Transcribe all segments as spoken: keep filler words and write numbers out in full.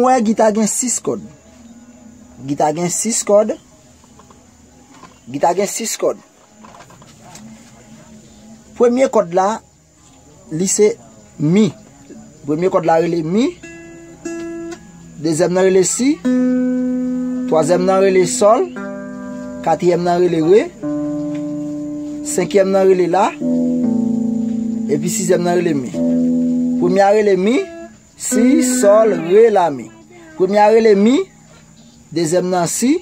Wè, gita gen sis kòd. Gita gen sis kòd. Gita gen sis kòd. Premye kòd la, li se mi. Premye kòd la rele mi. Dezyèm nan rele si. Twazyèm nan rele sòl. Katriyèm nan rele re. Senkyèm nan rele la. Epi sizyèm nan rele mi. Premye a rele mi, si, sòl, re, la, mi. Premye a rele mi, dezyèm nan si,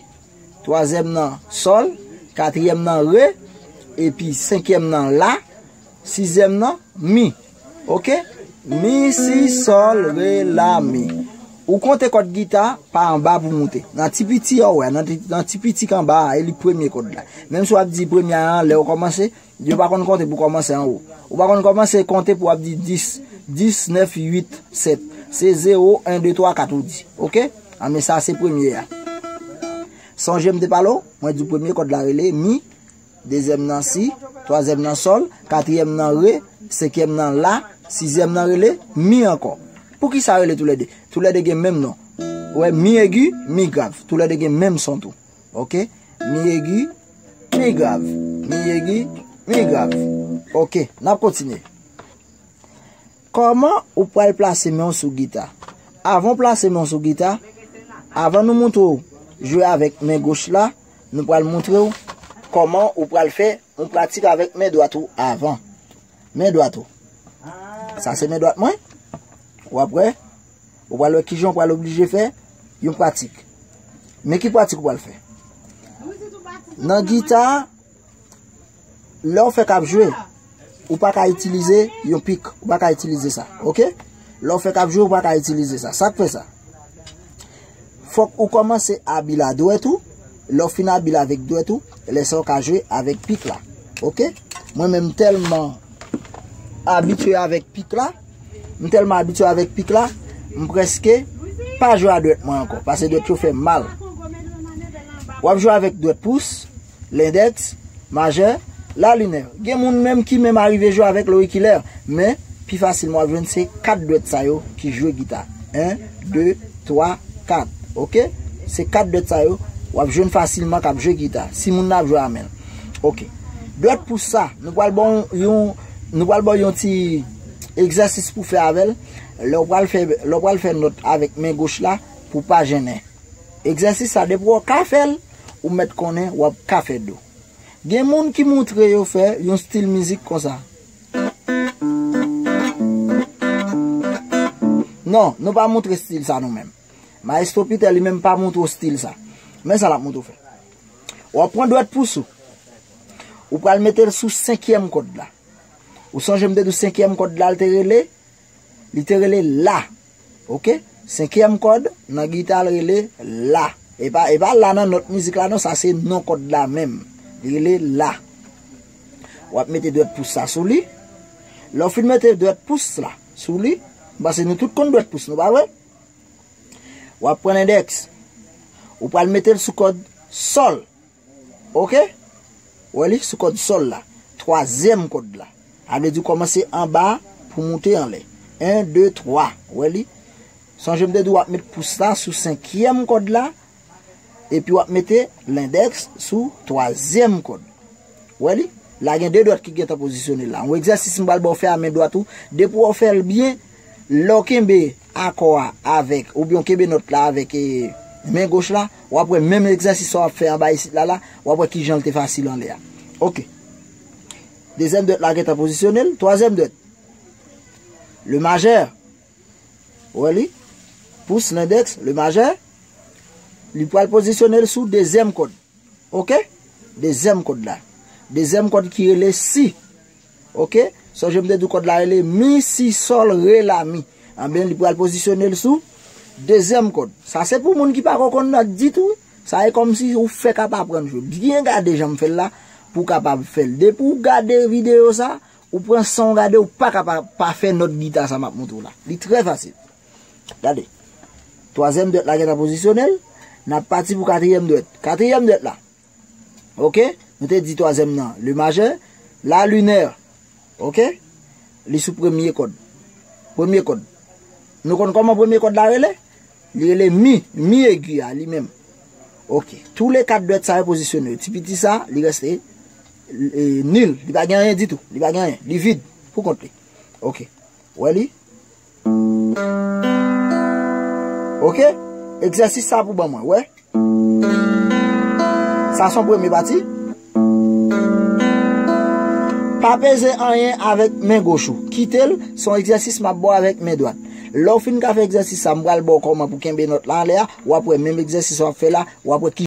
twazyèm nan sòl, katriyèm nan re, epi senkyèm nan la, sizyèm nan mi. Oke? Mi, si, sòl, re, la, mi. Ou konte kòd gita pa anba pou moute. Nan ti piti a, w wè, nan ti, nan ti piti k anba a, e li premye kòd la. Menm si w ap di premye a anlè ou kòmanse, yo pa konn konte pou kòmanse anwo. Ou pa konn kòmanse konte pou w ap di dis, dis, nèf, uit, sèt. Se zewo, en, de, twa, kat ou di. Oke? Anben sa se premye a. Sonje m te pale w, mwen di w premye kòd la rele mi, dezyèm nan si, twazyèm nan sòl, katriyèm nan re, senkyèm nan la, sizyèm nan rele mi ankò. Poukisa rele toulède? Toulède gen menm non. Ou wè, mi egi, mi grav. Toulède gen menm son tou. Oke? Mi egi, mi grav. Mi egi, mi grav. Oke, n ap kontinye. Kòman ou pral plase men w sou gita? Avan w plase men w sou gita, avan nou montre w jwe avèk men goch la, nou pral montre w kòman ou pral fè yon pratik avèk men dwat ou avan. Men dwat ou. Sa se men dwat mwen. W ap wè. Ou pral wè kijan w pral oblije fè yon pratik. Men ki pratik ou pral fè. Nan gita, lè w fèk ap jwe, ou pa ka itilize yon pik. Ou pa ka itilize sa. Oke? Lè w fèk ap jwe, ou pa ka itilize sa. Sa k fè sa? Fòk ou kòmanse abil a dwèt ou. Lè w fin abil avèk dwèt ou, lè sa w ka jwe avèk pik la. Oke? Mwen menm m tèlman abitye avèk pik la, m tèlman abitye avèk pik la, m prèske pa jwe a dwèt mwen ankò, paske dwèt yo fè m mal. W ap jwe avèk dwèt pous, lendèks, majè, lalinè. Gen moun menm ki menm arive jwe avèk lorikilè, men pi fasilman w ap jwenn se kat dwèt sa yo ki jwe gita. En, de, twa, kat. Oke? Se kat dwèt sa yo w ap jwenn fasilman k ap jwe gita. Si moun nan ap jwe a men l. Oke. Dwèt pous sa, nou pral ba w yon, nou pral ba w yon ti egzèsis pou fè avè l. Lè w pral fè, lè w pral fè nòt avèk men goch la, pou w pa jennen. Egzèsis sa, depi w ka fè l, ou mèt konnen w ap ka fè do. Gen moun ki montre yo fè yon stil mizik konsa. Non, nou pa montre stil sa nou menm. Maestro Peter li menm pa montre w stil sa. Men sa l ap montre w fè. W ap pran dwèt pous ou. Ou pral mete l sou senkyèm kòd la. Ou sonje m te di w senkyèm kòd la, l te rele, li te rele la. Oke? Senkyèm kòd nan gita l rele la. E pa, e pa la nan nòt mizik la non, sa se non kòd la menm. Li rele la. W ap mete dwèt pous sa sou li. Lè w fin mete dwèt pous la sou li, m panse nou tout konn dwèt pous, nou pa vre? W ap pran lendèks. Ou pral mete l sou kòd sòl. Oke? Wè li sou kòd sòl la. Twazyèm kòd la. Sa vle di w kòmanse anba pou moute anlè. En, de, twa. Wè li? Sonje m te di w w ap met pous la sou senkyèm kòd la. Epi w ap mete lendèks sou twazyèm kòd. Wè li? La gen de dwèt ki gentan pozisyone la. Yon egzèsis m pral ba w fè a men dwat ou. Depi w fè l byen, lè w kenbe akò a avèk, oubyen w kenbe nòt la avèk, e, men goch la, w ap wè menm egzèsis sa w ap fè anba isit la la, w ap wè kijan l te fasil anlè a. Oke. Dezyèm dwèt la gentan pozisyone l. Twazyèm dwèt. Le majè. Wè li? Pous, lendèks, le majè. Li pral pozisyone l sou dezyèm kòd. Oke? Dezyèm kòd la. Dezyèm kòd ki rele si. Oke? Sonje m te di w kòd la rele mi, si, sòl, re, la, mi. Anben, li pral pozisyone l sou dezyèm kòd. Sa se pou moun ki pako konn nòt ditou, wi. Sa e kòmsi ou fèk ap aprann jwe. Byen gade jan m fè l la pou w kapab fè l. Depi w gade videyo sa, ou pran san w gade, ou pa ka pa, pa fè nòt gita sa m ap montre w la. Li trè fasil. Gade. Twazyèm dwèt la gentan pozisyone l. N ap pati pou katriyèm dwèt. Katriyèm dwèt la. Oke? Nou te di twazyèm nan. Le majè. La minè. Oke? Li sou premye kòd. Premye kòd. Nou konn kòman premye kòd la rele? Li rele mi, mi egi a, li menm. Ok. Tou le kat dwèt sa yo pozisyone yo. Ti piti sa, li reste e, nil. Li pa gen anyen ditou. Li pa gen anyen. Li vid. Pou kont li. Ok. Wè li? Ok. Egzèsis sa pou ban mwen. Wè? Sa se yon premye pati. Pa peze anyen avèk men goch ou. Kite l, se yon egzèsis m ap ba w avèk men dwat. Lè w fin ka fè egzèsis sa, m pral ba w kòman pou kenbe nòt la anlè a, w ap wè menm egzèsis w ap fè la, w ap wè ki